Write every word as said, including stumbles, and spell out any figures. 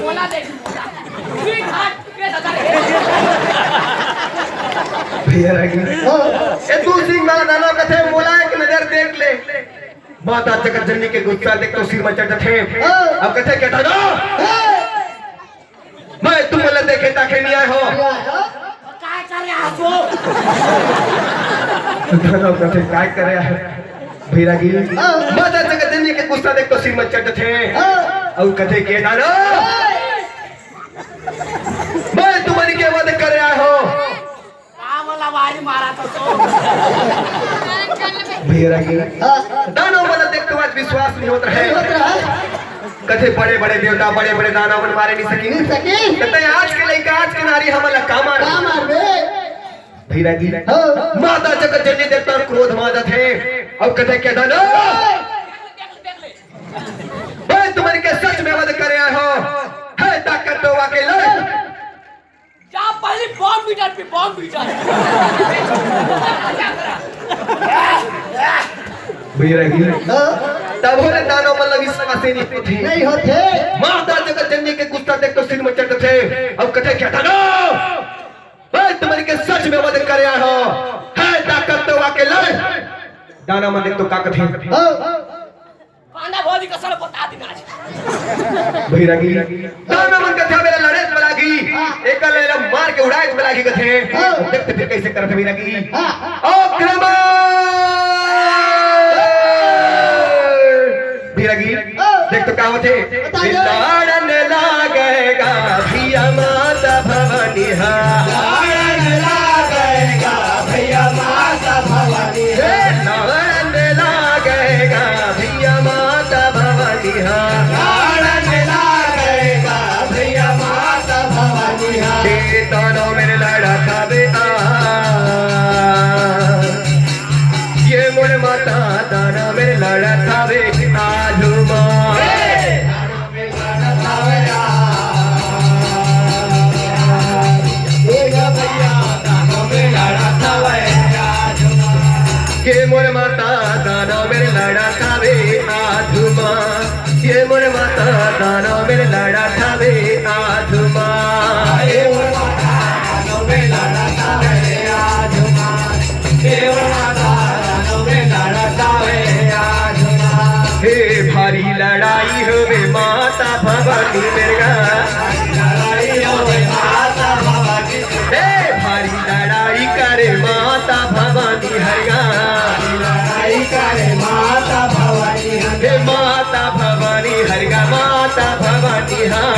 मोला देख, मोला। भैया रागी। ए, तू सिंह वाला दानव कथे, मोला एक नजर देख ले। माता जगत जननी के गुस्सा देख तो सिर में चढ़ जाथे। अब कथे के दानव, मैं तुमन ला देखे ताके नइ आय हों। काय करे आय तू? दानव कथे, काय करे आय? भैया रागी। माता जगत जननी के गुस्सा देख तो सिर में चढ़ जाथे। अउ कथे के दानव, मैं तुमन के वध करे आय हों। का वाला वारी मारा तो तो? भैया रागी। दानव मन ला देख तो आज विश्वास नइ होत रहे। कथे बड़े-बड़े देवता, बड़े-बड़े दानव मन मारे नइ सकिन। नइ सकिन। त आज के लइका, आज के नारी हमन ला का मार? का मारबे? भैया रागी। माता जगत जननी देख तो क्रोध मा जाथे। अउ कथे के दानव, मैं तुमन के सच में वध करे आय हों। हे ताकत तो आके लड़। जा पहली बॉम्ब बीटर पे बॉम्ब बीटर। भैया रागी। तब हो रे दानव मन ला विश्वास नइ होथे। नइ होथे। माता जगत जननी के गुस्सा देख तो सिर में चढ़ जाथे। अउ कथे के दानव, मैं तुमन के सच में वध करे आय हों। हे ताकत तो आके लड़। दानव मन देख तो का कथे? कांदा भौजी का सर बता देना। भैया रागी। दानव मन कथे, मेरा लड़े वाला की, एक ले मार के उड़ाए वाला की कथे। देख तो फिर कैसे करत भैया रागी। आक्रमण। भैया रागी। देख तो का होथे। लड़न लागेगा भैया माता भवानी हा। लड़न लागेगा भैया माता भवानी हा। लड़न लागेगा भैया माता भवानी हा। लड़न लागेगा भैया माता भवानी हा। ए दानव मेर लड़त हवे आ। ये मोर माता दानव मेर लड़त हवे आजू मा। ये मोर माता दानव मेर लड़त हवे आजू मा। ये मोर माता दानव मेर लड़त हवे आजू मा। हे भारी लड़ाई होवे माता भवानी मेर गा। हे भारी लड़ाई करे माता भवानी हर गा। हे माता भवानी हर गा, माता भवानी हा।